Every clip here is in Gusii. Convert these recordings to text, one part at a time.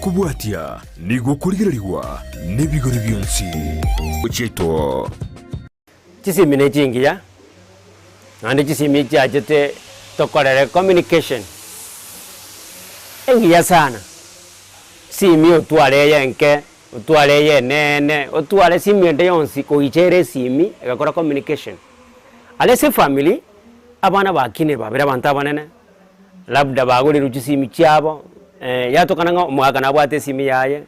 okobwatia nigo okorigererigwa nebigori bionsi. Chiaito. Chisimi ne chingiya, naende chisimi chiachete tokorere communication engiya sana. Esimi otware eye enke, otware eye eneene, otware esimi ende yonsi kogicha ere esimi egakora communication. Aria ase efamiri, abana bakinire babere abanto abanene, labda bagorirwe chisimi chiabo, yatokana ng'a omogaka nabwate esimi yaye,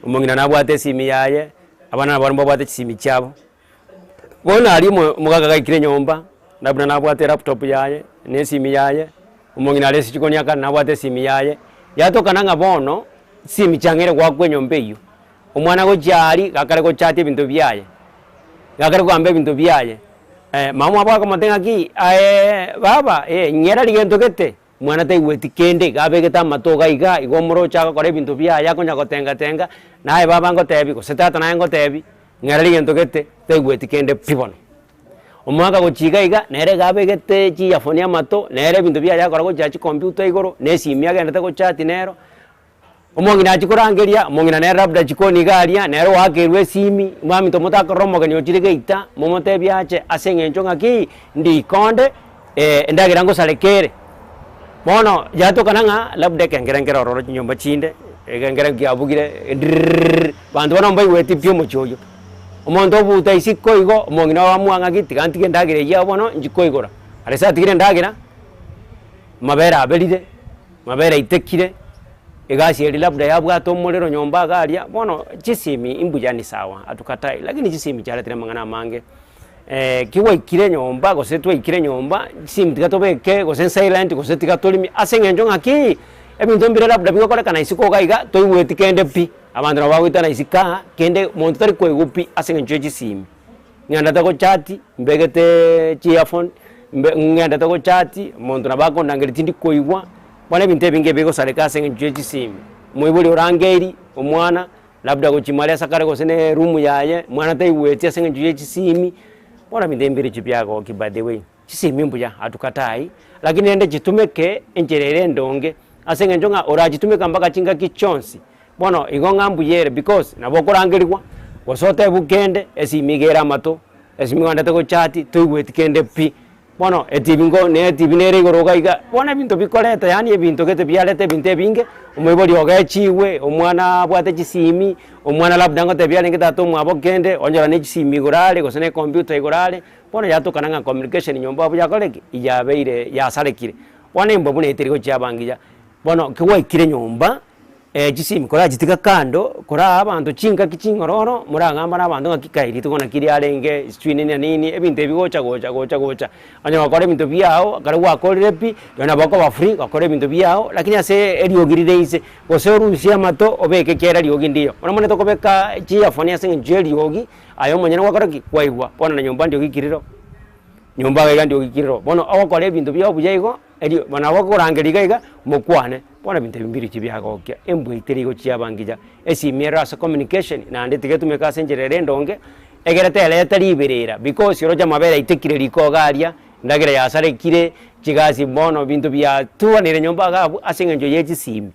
omong'ina nabwate esimi yaye, abana nabo mbabwate chisimi chiabo. Bono aria omo omogaka gaikire nyomba, labda nabwate elaptop yaye, na esimi yaye, omong'ina are ase chikoni akare nabwate esimi yaye, yatokana ng'a bono, chisimi chiang'eire goakwa enyomba eywo. Omwana gochia aria, gakare gochatia ebinto biaye, gakare kogamba ebinto biaye, mama omwabo akamotebia ng'aki aye baba eh ng'era rigento gete, Omwana taigweti kende, iga abegete amato iga iga, igo omoroche agokora ebinto biaye akonya gotenga tenga, naye baba ngotebi gose tata naye ngotebi, ng'era rigento gete, taigweti kende pi bono. Omwaka gochia iga iga, nere iga abegete chiafoni amato, nere ebinto biaye agokora gochia chikompiuta igoro, na esimi agenderete gochati nero. Omong'ina achia korangeria, omong'ina nere labda chikoni iga aria, nere oakerwe esimi, mwaminto motakorora omogeni ochire geita, momotebie ache ase eng'encho ng'aki, ndikonde endagera ngosareka ere. Bono yatokana ng'a labda ekengere nkere ororo chinyomba chinde, ekengere kiabugire dirrrrrr, banto bono mbaigweti pi omochie oyio. Omonto obuta isiko igo, omong'ina oamua ng'aki, tiga ntige endagera eyio bono nchie koigora. Aria ase atigire endagera, amabere aberire. Amabere aitekire, egasi eria labda yabwate omorero nyomba iga aria, bono chisimi mbuya ni sawa hatukatai, lakini chisimi chiaretire amang'ana amange ki gwaikire nyomba gose twaikire nyomba, chisimi tiga tobeke gose silent gose tiga torimie ase eng'encho ng'aki, ebinto mbire labda bigokorekana isiko iga iga toigweti kende pi, abanto nabo bagoitana isiko aa, kende monto tari koigwa pi ase eng'encho ya chisimi. Ng'endete gochati, mbegeteeee chiearphone, mbe ng'endete gochati, omonto nabo akondangeria tindi koigwa, bono ebinto ebinge bigosareka ase eng'encho ya chisimi. Moibori orangeiri omwana, labda gochia maresa kare gose na eroom yaye, mwana taigweti ase eng'encho ya chisimi, bono ebinto ebi mbirochio biagokia by the way. Chisemi mbuya hatukatai, lakini rende chitumeke enchera ere endonge, ase eng'encho ng'a orachitumeka mpaka chingaki chionsi, bono igo ng'a mbuya ere because nabo okorangerigwa, gose otebwe kende, esimi iga ere amato, esimi ogendete gochati, toigweti kende pi. Bono etibi nko na etibi nere igoro iga iga, bono ebinto bikoreta yaani ebinto gete biareta ebinto ebinge, omoibori ogechigwe, omwana abwate chisimi, omwana labda ngotebia arenge tata omwabo kende, onyora ne chisimi igoro are gose na ecomputer igoro are. Bono yatokana ng'a communication nyomba abwo yakore ki? Yabeire yasarekire. Bono embwa buna eteri gochia abangiya, bono kegwaikire nyomba, chisimi korachitiga kando, koraa abanto chingaki ching'ororo, moragamba na abanto ng'aki kai rituko naki riarenge, sijui nini na nini, ebinto ebi gocha gocha gocha gocha. Onye gokora ebinto biago, ekero gwakorire pi, rirorio nabo okoba free gokora ebinto biago, lakini ase eriogi rire inse, gose orusie amato obeke ekiagera riogi ndiyo. Bono omanyete okobeka chiearphone ase eng'encho ya eriogi. Aye omonyene gwakora ki? Kwaigwa. Bono na nyomba ndiogi kiriro, nyomba iga iga ndiogi kiriro. Bono ogokora ebinto biao buya igo, erio bono nabo okorangeria iga iga, mokwane. Bono ebinto ebi mbirochio biagokia, embwa eye teri gochia abangicha, esimi ero ase communication, naende tiga etumeke ase enchera ere endonge, egere tereta riberera because oroche amabere aitekire riko iga aria, endagera yasarekire, chigasi bono ebinto biatuanire nyomba iga abwo ase eng'encho ya chisimi.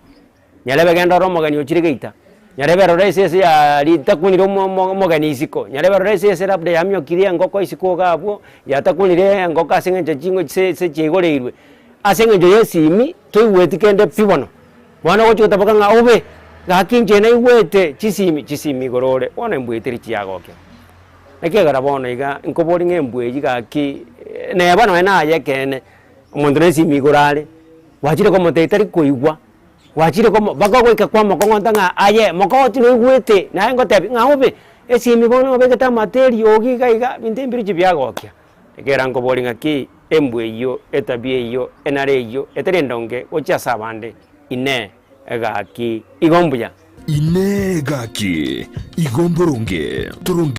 Nyarebe genda ore omogeni ochire geita, nyarebe rora esese ya ritakunire omo omo omogeni isiko, nyarebe rora esese labda yamiokirie engoko isiko iga abwo, yatakunire engoko ase eng'encho ching'o chisese chiaigoreirwe, ase eng'encho ya esimi, toigweti kende pi bono. Bono ogochi gotaboka ng'a obe, gaki inche naigwete chisimi, chisimi igoro ore, bono embwa teri chiagokia. Ekiagera bono iga, nkobori ng'a embwa eywo gaki, neba nonye naye ekeene, omonto na esimi igoro are, gwachire komotebia tari koigwa. Gwachire komo mpaka ogoika kwamokong'onta ng'a aye mokogoti noigwete, naye ngotebi ng'a obe, esimi bono obegete amato eriogi iga iga, binto mbirochio biagokia. Ekero nkoboria ng'aki embwa eyio, etabia eyio, enara eyio, etari endonge gochia ase abande, Inee, egaki igo mbuya? Inee! Gaki, igo mboronge toronge.